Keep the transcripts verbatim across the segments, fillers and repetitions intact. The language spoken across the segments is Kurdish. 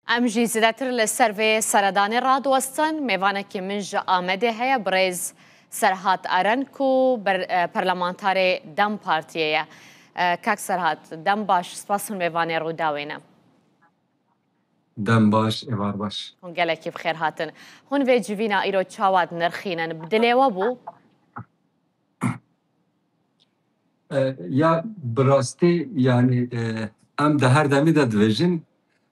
Em jî zêdetir li ser vê seredanê radiwestin. Mêvanekî min ji Amedê heye, birêz Serhat Eren ku ber-, e, parlamentarê DEM Partiyê ye. E, kak Serhat, dem baş, spas hûn mêvanê Rûdawê ne. Dem baş, êvar baş. Hûn gelekî bi xêr hatin. Hûn vê civîna îro çawa dinirxînin? Bi dilê we bû? E, ya bi rastî, yanî, e, em di her demî de dibêjin,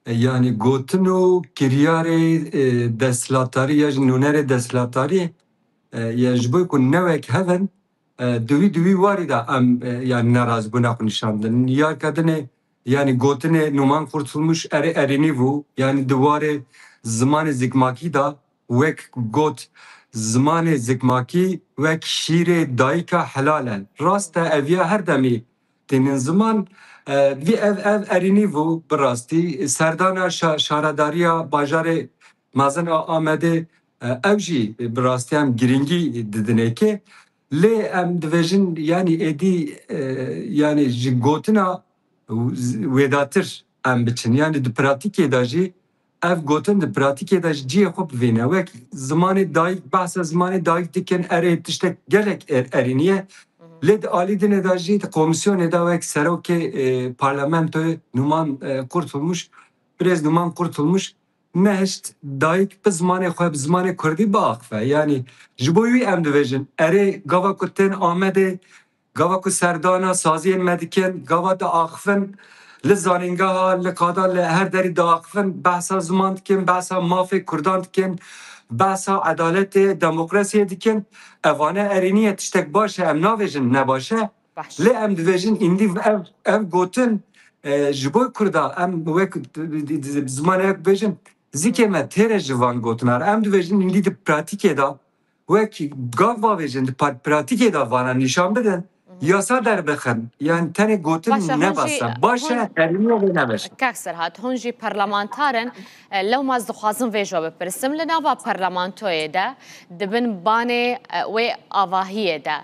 e, yanî gotin û kiryarê, e, desthilatdarî ya jî nûnerê desthilatdarî, e, ya ji bo ku ne wek hev in, e, di wî, di wî warî de em, e, yanî nerazîbûna xwe nîşan didin. Yarka dinê, yanî gotinê Numan Kurtulmuş erê erênî bû, yanî di warê zimanê zikmakî de wek got, zimanê zikmakî wek şîrê dayika helal e. Rast e, ev ya her demî tênin ziman, e, vî ev, ev erînî bû bi rastî. Serdana şa-, şaredariya bajarê mezin a Amedê, e, ew jî bi rastî em girîngî didinê kê. Lê em dibêjin, yanî êdî, e, yanî ji gotina wêdatir em biçin. Yanî di pratîkê de jî ev gotin di pratîkê de ji cihê xwe bivîne. Wek zimanê dayik, behsa zimanê dayik dikin, erê tiştek gelek er-, erênî ye. Lê di alî dinê de jî di komîsyonê de wek serokê, e, parlamentoyê Numan, e, Kurtulmuş, birêz Numan Kurtulmuş nehişt dayik bi zimanê xwe, bi zimanê kurdî biaxife. Yanî ji bo wî em dibêjin, erê gava ku tên Amedê, gava ku serdana saziyên me dikin, gava diaxifin li zanîngeha, li qada, li her derî diaxifin, behsa ziman dikin, behsa mafê kurdan dikin, behsa edaletê, demokrasiyê dikin. Evane erênî ye, tiştek baş e, em navêjin nebaş e. Baş. Lê em dibêjin îndî ev, ev gotin, e, ji bo kurda, em wek zimanê wek bêjin, zikê me têre ji van gotina re. Em dibêjin îndî di pratîkê de wek gav bavêjin, di pa-, pratîkê de vana nîşan bidin, yasa derbixin. Yanî tenê gotin Baş e, hûn nebes jî, e. Baş e, hûn erênî wê nebes e. Kak Serhat, hûn jî parlamentar in. E, lewma ez dixwazim vê ji we bipirsim. Li nava parlamentoyê de di bin banê, e, wê avahiyê de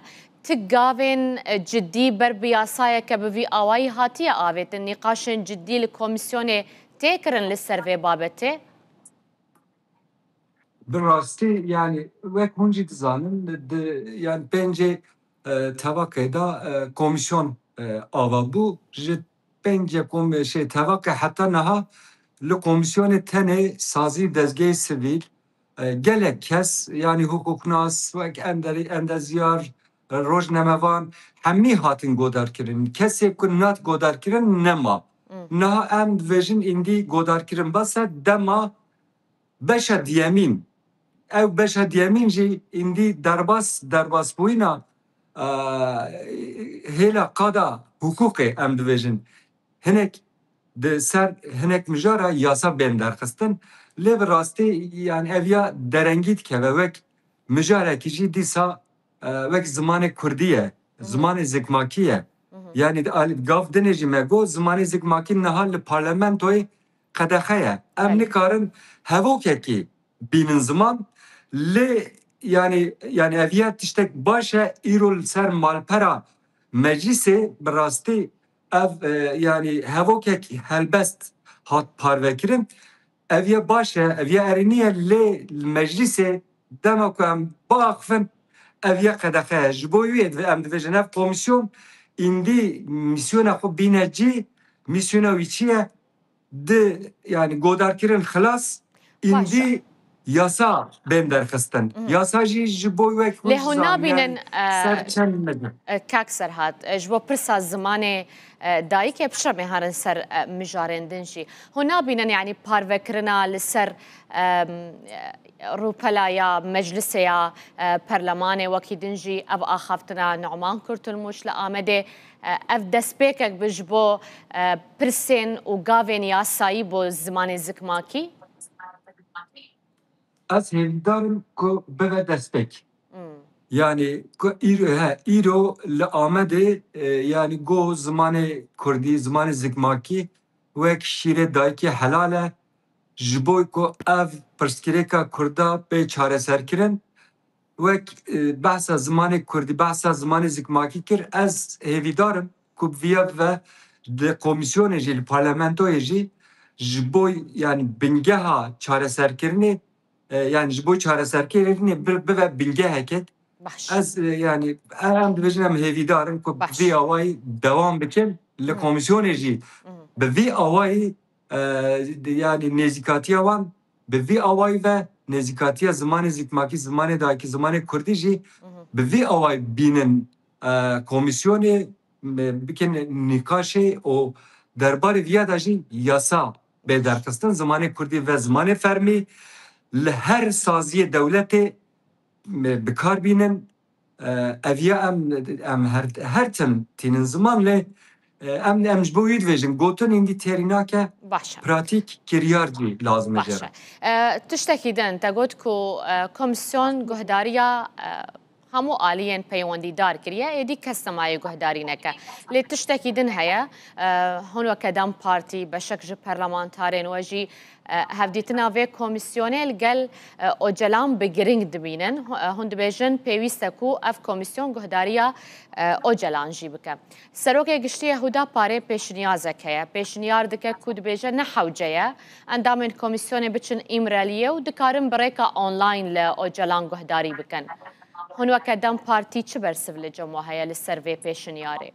ti gavên, e, cidî ber bi yasayeke bi vî awayî hatiye avêtin? Nîqaşên cidî li komîsyonê tê kirin li ser vê babetê? Bi rastî, yanî wek hûn jî dizanin, di, yanî pêncê, e, tevaqê de, e, komîsyon, e, ava bû. Ji pêncê kom-, şey, tevaqê heta niha li komîsyonê tenê sazî, dezgehê sivîl, e, gelek kes, yanî hiqûqnas, wek enderî-, endezyar, e, rojnamevan, hemî hatin godarkirin. Kesê ku nat godarkirin nema. Niha em dibêjin îndî godarkirin bes e, dema beşa diyemîn. Ew beşa diyemîn jî îndî derbas, derbasbûyîna, e, hêla qada hiqûqê em dibêjin. Hinek di ser hinek mijara yasa bên derxistin. Lê bi rastî, yanî ev ya derengî dikeve wek mijarekî jî dîsa, e, wek zimanê kurdî ye, zimanê zikmakî ye. Yanî di al-, gav dinê jî me got, zimanê zikmakî niha li parlamentoyê qedexe ye. Em Belê. nikarin hevokekî bînin ziman. Lê yanî, yanî ev ya tiştek baş e, îro li ser malpera meclîsê bi rastî ev, e, yanî hevokek helbest hat parvekirin. Ev ya baş e, ev ya erênî ye, lê li meclîsê dema ku em biaxifin, ev ya qedexe ye. Ji bo wî em dibêjin ev komîsyon îndî mîsyona xwe bîne cî, mîsyona wî çi ye? Di, yanî godarkirin xilas, Baş e. îndî yasa bên derxistin. Yasa jî ji bo wek Lê hûn hûn zanî, nabînin, yanî e, ser çend medya. E, Kak Serhat, e, ji bo pirsa zimanê, e, dayikê piştre em ê herin ser, e, mijarên din jî. Hûn nabînin, yanî parvekirina li ser, e, rûpela ya meclisê ya, e, perlemanê wekî din jî ev axaftina Numan Kurtulmuş li Amedê, e, ev destpêkek bi ji bo, e, pirsên û gavên yasayî bo zimanê zikmakî? Ez hêvîdar im ku bibe destpêk. Hmm. Yanî ku îro, he, îro li Amedê, e, yanî go zimanê kurdî, zimanê zikmakî wek şîrê dayikê helal e. Ji bo ku ev pirsgirêka kurda bê çareserkirin, wek, e, behsa zimanê kurdî, behsa zimanê zikmakî kir, ez hêvîdar im ku bi viya ve di komîsyonê jî, li parlamentoyê jî ji bo, yani, bingeha çareserkirinê, e, yani, ji bo çareserkirinê bi-, bibe bingeheke. Baş. Ez, e, yani, em dibêjin em hêvîdar in ku bi vî awayî dewam bikin. Li Hı. Komîsyonê jî Hı. bi vî awayî, e, yani, nêzîkatiya wan bi vî awayî ve nêzîkatiya zimanê zikmakî, zimanê dayikî, zimanê kurdî jî Hı hı. bi vî awayî bînin, e, komîsyonê, e, bikin nîqaşê û derbarê viya de jî yasa bê derxistin, zimanê kurdî ve zimanê fermî li her saziyê dewletê, e, bi kar bînin. E, ev ya em, em her, her tim tînin ziman lê, e, em, em ji bo wî dibêjin, gotin îndî têrî nake, Baş e. Pratîk kiryar jî lazim e Baş jê re. E, tiştekî din, te got ku, e, komîsyon guhdariya, e, hemû aliyên peywendîdar kiriye, êdî kes nemaye guhdarî neke. Lê tiştekî din heye, e, hûn weke DEM Partî, beşek ji parlamentarên we jî, e, hevdîtina vê komîsyonê li gel, e, Ocalan bi giring dibînin. Hu-, e, hûn dibêjin pêwîst e ku ev komîsyon guhdariya, e, Ocalan jî bike. Serokê Giştî yê Hudaparê pêşniyazek heye. Pêşniyar dike ku dibêje ne hewce ye endamên komîsyonê biçin Îmraliyê û dikarin bi rêka online li Ocalan guhdarî bikin. Hûn weke DEM Partî çi bersiv li cem we heye li ser vê pêşniyarê?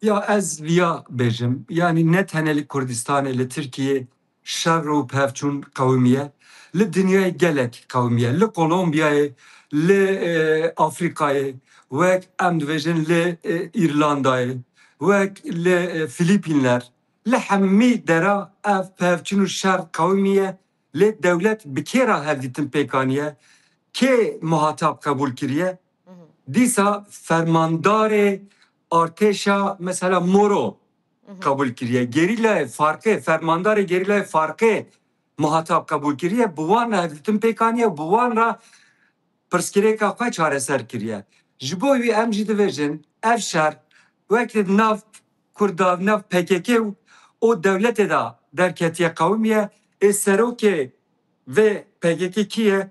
Ya ez viya bêjim, yanî ne tenê li Kurdistanê, li Tirkiyê şer û pevçûn qewimiye, li dinyayê gelek qewimiye, li Kolombiyayê, li, e, Afrîkayê, wek em dibêjin li, e, Îrlandayê, wek li, e, Filîpînler, li hemî dera ev pevçûn û şer qewimiye, lê dewlet bi kê re hevdîtin pêk aniye, kê muhatab qebûl kiriye? Hı hı. Dîsa fermandarê artêşa, mesela, Moro Hı hı. qebûl kiriye. Gerîlayê Farqê, fermandarê gerîlayê Farqê muhatab qebûl kiriye. Bi wan re hevdîtin pêk aniye, bi wan re pirsgirêka xwe çareser kiriye. Ji bo wî em jî dibêjin, ev şer wek di nav Kurda, nav P K K û, û dewletê de derketiye, qewimiye. Ê serokê vê P K K kî ye?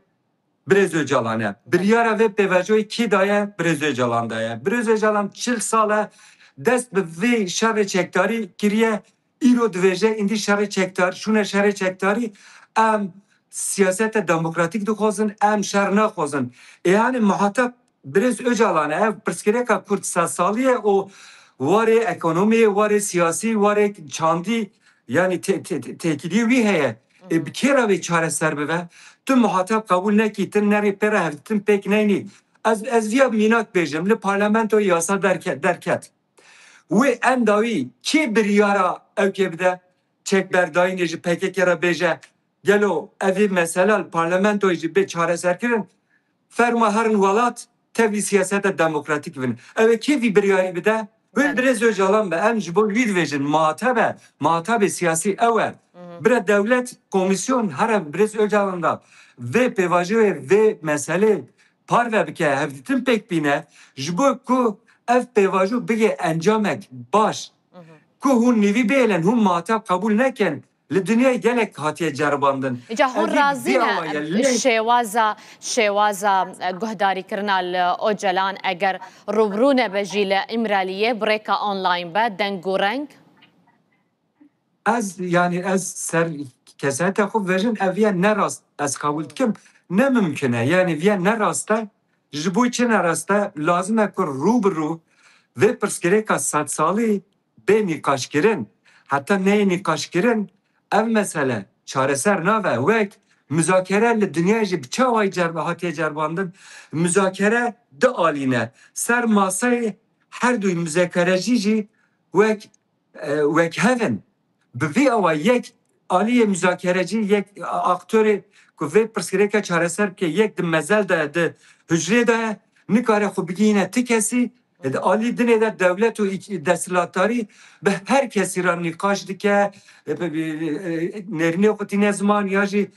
Birêz Ocalan e. Biryara vê pêvajoyê kî daye? Birêz Ocalan daye. Birêz Ocalan çil sal e dest bi vê şerê çekdarî kiriye. Îro dibêje, îndî şerê çekdar, şûne şerê çekdarî, em siyasete demokratîk dixwazin, em şer naxwazin. Ê, yani muhatap Birêz Ocalan e, ev pirsgirêka Kurd sed salî ye û warê ekonomiyê, warê siyasî, warê çandî, yani te-, te-, te-, têkiliyê wî heye. Ê, bi kê re vê çareser bibe? Tu muhatap qebûl nekî, tu nerê pê re hevdîtin pêk neynî. Ez, ez viya mînak bêjim, li parlamentoyê yasa derke-, derket. Wê endawî kê biryara ew kê bide? Çekberdayînê ji P K K re bêje, gelo evê mesela li parlamentoyê jî bê çareserkirin? Ferma herin welat tevlî siyaseta demokratîk bibin. Ew ê kê vî biryarî bide? Wê Belê. Birêz Ocalan be. Em ji bo wî dibêjin, muhatab e, muhatabê siyasî ew e. Hı hı. Bira dewlet, komîsyon here Birêz Ocalan da vê pêvajoyê, vê meselê parve bike, hevdîtin pêk bîne, ji bo ku ev pêvajo bigê encamek baş. Hı hı. Ku hûn nîvî bêlin, hûn muhatab qebûl nekin. Li dinyayê gelek hatiye ceribandin. Îca hûn Ev razî vî ne awa ye, lê şêwaza, şêwaza, e, guhdarîkirina li Ocalan eger rûbirû nebe jî li Îmraliyê bi rêka online be, deng û reng? Ez, yani ez ser kesayeta xwe vejin, ev ya ne rast ez qebûl dikim. Ne mimkun e, yani viya ne rast e. Ji bo çi ne rast e? Lazim e ku rû bi rû vê pirsgirêka sed salî bê nîqaşkirin. Heta neyê nîqaşkirin, ev mesele çareser nabe. Wek muzakere li dinyayê jî bi çi awayî cerb-, hatiye cerbandin? Muzakere du alî ne. Ser maseyê her du muzakerecî jî wek, e, wek hev in. Bi vî awayî yek aliyê muzakerecî, yek a-, aktorê ku vê pirsgirêka çareser bike, yek di mezel de, di hucrê de ye, nikare xwe bigihîne ti kesî. Di alî dinê de dewlet û îk-, desthilatdarî bi her kesî re nîqaş dike, e, bi, bi, e, nêrînê xwe tîne ziman ya jî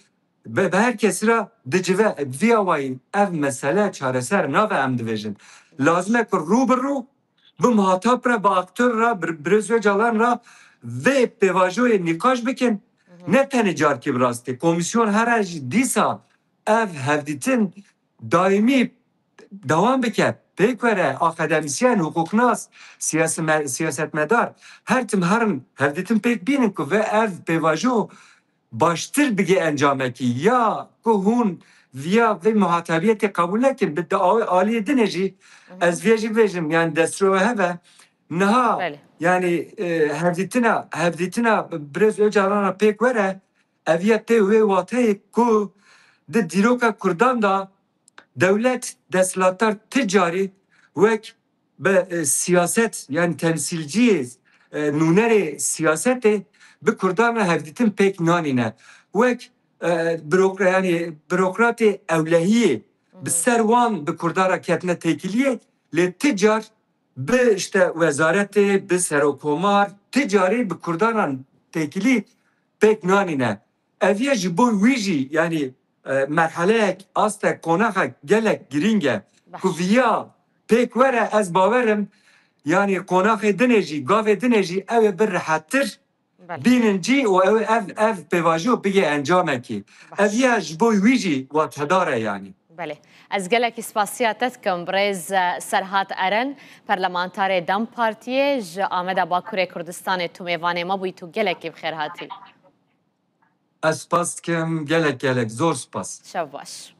bi, bi her kesî re dicive. Bi vî awayî ev mesele çareser nabe, em dibêjin. Lazim e ku rû bi rû bi muhatap re, bi aktor re, bi, Birêz Ocalan re vê pêvajoyê nîqaş bikin. Hı hı. Ne tenê carkê bi rastî. Komîsyon here jî dîsa ev hevdîtin daîmî dewam bike. pêk were, akademîsyen, hiqûqnas, siyaseme-, siyasetmedar, her tim herin hevdîtin pêk bînin ku ve ev pêvajo baştir bigê encamekî, ya ku hûn viya vê muhatabiyetê qebûl nekin, bi di aw-, aliyê dinê jî ez viya jî bêjim, yani destro we heve. Niha, yani, e, hevdîtina, hevdîtina birêz Ocalan re pêk were, ev ya tê wê wateyê ku di dîroka Kurdan de dewlet, desthilatdar ti carî wek bi, e, siyaset, yani temsîlciyê, e, nûnerê siyasetê bi Kurdan re hevdîtin pêk nanîne. Wek, e, birokra-, yani birokratê ewlehiyê bi ser wan bi Kurdan re ketine têkiliyê, lê ti car bi işte wezaretê, bi serokomar, ti carî bi Kurdan re têkilî pêk nanîne. Ev ye ji bo wî jî, yani, e, merheleyek, astek, qonaxek gelek girîng e. Baş. Ku viya pêk were, ez bawerim, yani qonaxê dinê jî, gavê dinê jî ew ê bi rehettir bînin cî û ew ê ev, ev pêvajo bigê encamekî. Baş. Ev ye ji bo wî jî watedar e yani. Belê. Ez gelekî spasiya te dikim, birêz, e, Serhat Eren, perlemantarê DEM Partiyê ji Ameda Bakurê Kurdistanê, tu mêvanê me bûyî, tu gelekî bi xêr hatî. Ez spas dikim, gelek gelek, zor spas. Şev baş.